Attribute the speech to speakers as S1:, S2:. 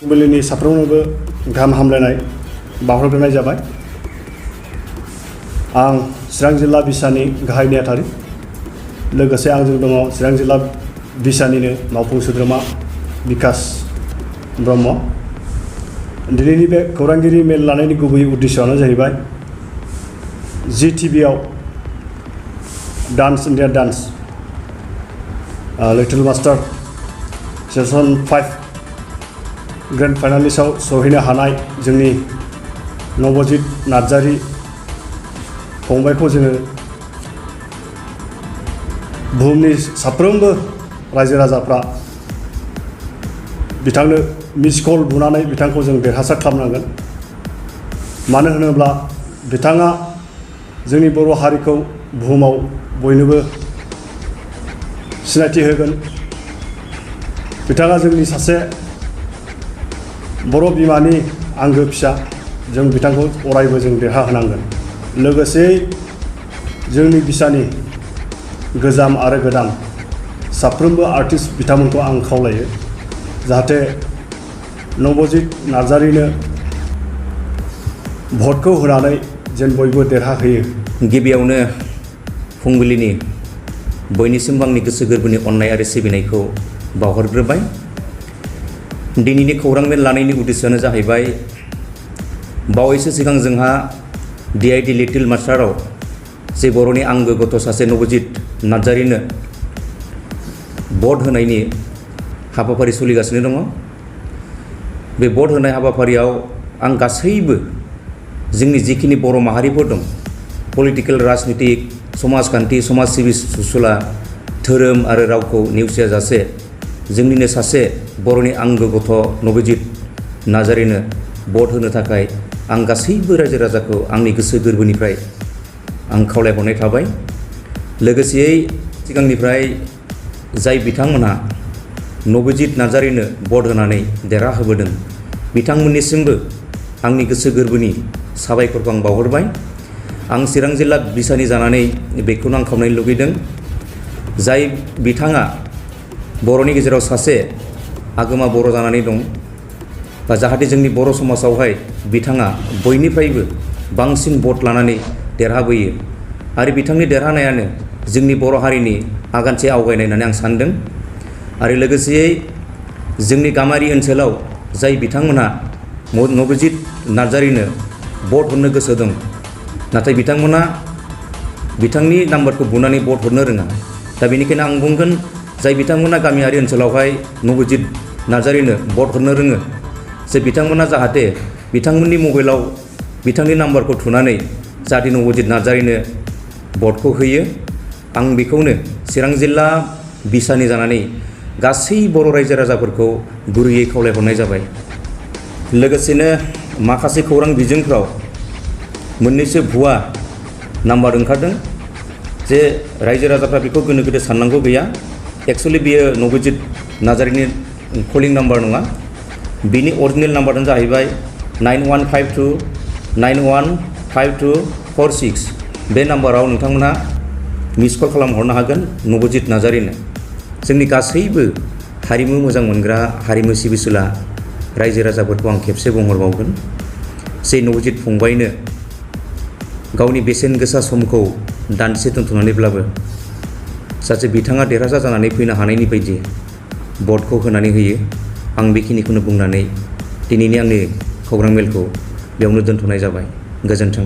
S1: फुंबिलिनि साफ्रोमनोबो गाहाम हामलायनाय बावहरग्रोनाय जाबाय। आं चिरां जिल्ला बिसानि गाहाय नेहाथारि, लोगोसे आंजों दङ चिरां जिल्ला बिसानिनो मावफुं सोद्रोमा बिकास ब्रह्म। दिनैनि बे खौरांगिरि मेल लानायनि गुबै उद्देश्यआनो जाहैबाय ZTV आव dance India dance little master season 5 grand फाइनालिस्टआव सहैनो हानाय जोंनि नबजित नार्जारी फंबायखौ जोङो बुहुमनि साफ्रोमबो रायजो राजाफ्रा बिथांनो मिस कल बुनानै बिथांखौ जों देरहासार खालामनांगोन। मानो होनोब्ला बिथाङा जोंनि बर' हारिखौ बुहुमाव बयनोबो सिनायथि होगोन। बिथाङा जोंनि सासे बर' बिमानि आंगो फिसा, जों बिथांखौ अरायबो जों देरहाहोनांगोन। लोगोसे जोंनि बिसानि गोजाम आरो गोदान साफ्रोमबो आर्टिस्ट बिथांमोनखौ आं खावलायो जाहाथे नबजित नार्जारीनो भटखौ होनानै जेन बयबो देरहाहोयो।
S2: गिबियावनो फुंबिलिनि बयनिसिमबो आंनि गोसो गोरबोनि अननाय आरो सिबिनायखौ बावहरग्रोबाय। दिनैनि खौरां मेल लानायनि उद्देश्यआनो जाहैबाय बावैसो सिगां जोंहा DID लिटिल मास्टाराव जे बर'नि आंगो गथ' सासे नबजित नार्जारीनो भट होनायनि हाबाफारि सोलिगासिनो दङ। बे भट होनाय हाबाफारियाव आं गासैबो जोंनि जिखिनि बर' माहारिफोर दं, पलिटिकेल राजनितिक समाजखान्थि समाज सिबिसुला धोरोम आरो रावखौ नेवसियाजासे जोंनिनो सासे बर'नि आंगो गथ' नबजित नार्जारीनो भट होनो थाखाय आं गासैबो रायजो राजाखौ आंनि गोसो गोरबोनिफ्राय आं खावलायहरनाय थाबाय। लोगोसेयै सिगांनिफ्राय जाय बिथांमोनहा नबजित नार्जारीनो भट होनानै देरहाहोबोदों बिथांमोननिसिमबो आंनि गोसो गोरबोनि साबायखरखौ आं बावहरबाय। आं चिरां जिल्ला बिसानि जानानै बेखौनो आं खावलायनो लुगैदों, जाय बिथाङा बर'नि गेजेराव सासे आगोमा बर' जानानै दं, बा जाहाथे जोंनि बर' समाजावहाय बिथाङा बयनिफ्रायबो बांसिन भट लानानै देरहाबोयो आरो बिथांनि देरहानायानो जोंनि बर' हारिनि आगानसे आवगायनाय होननानै आं सानदों। आरो लोगोसेयै जोंनि गामियारि ओनसोलाव जाय बिथांमोनहा नबजित नार्जारीनो भट हरनो गोसो दं, नाथाय बिथांमोना बिथांनि नाम्बारखौ बुनानै भट हरनो रोङा, दा बेनिखायनो आं बुंगोन जाय बिथांमोना गामियारि ओनसोलावहाय नबजित नार्जारीनो भट हरनो रोङो, जे बिथांमोना जाहाथे बिथांमोननि मबाइलाव बिथांनि नाम्बारखौ थुनानै जाहाथे नबजित नार्जारीनो भटखौ होयो। आं बेखौनो चिरां जिल्ला बिसानि जानानै गासै बर' रायजो राजाफोरखौ गुरैयै खावलायहरनाय जाबाय। लोगोसेनो माखासे खौरां बिजोंफ्राव मोननैसो भुवा नाम्बार ओंखारदों, जे रायजो राजाफ्रा बेखौ गोनो गोथो साननांगौ गैया। एक्सुवेलि बेयो नबजित नार्जारीनि कलिं नाम्बार नङा, बिनि अरिजिनेल नाम्बारानो जाहैबाय 9152915246। बे नाम्बाराव नोंथांमोनहा मिस कल खालामहरनो हागोन नबजित नार्जारीनो। जोंनि गासैबो हारिमु मोजां मोनग्रा हारिमु सिबिसुला रायजो राजाफोरखौ आं खेबसे बुंहरबावगोन, जे नबजित फंबायनो गावनि बेसेन गोसा समखौ दान्दिसे दोनथ'नानैब्लाबो जाहाथे बिथाङा देरहासार जानानै फैनो हानायनि बायदि भटखौ होनानै होयो। आं बेखिनिखौनो बुंनानै दिनैनि आंनि खौरां मेलखौ बेयावनो दोनथ'नाय जाबाय। गोजोन्थों।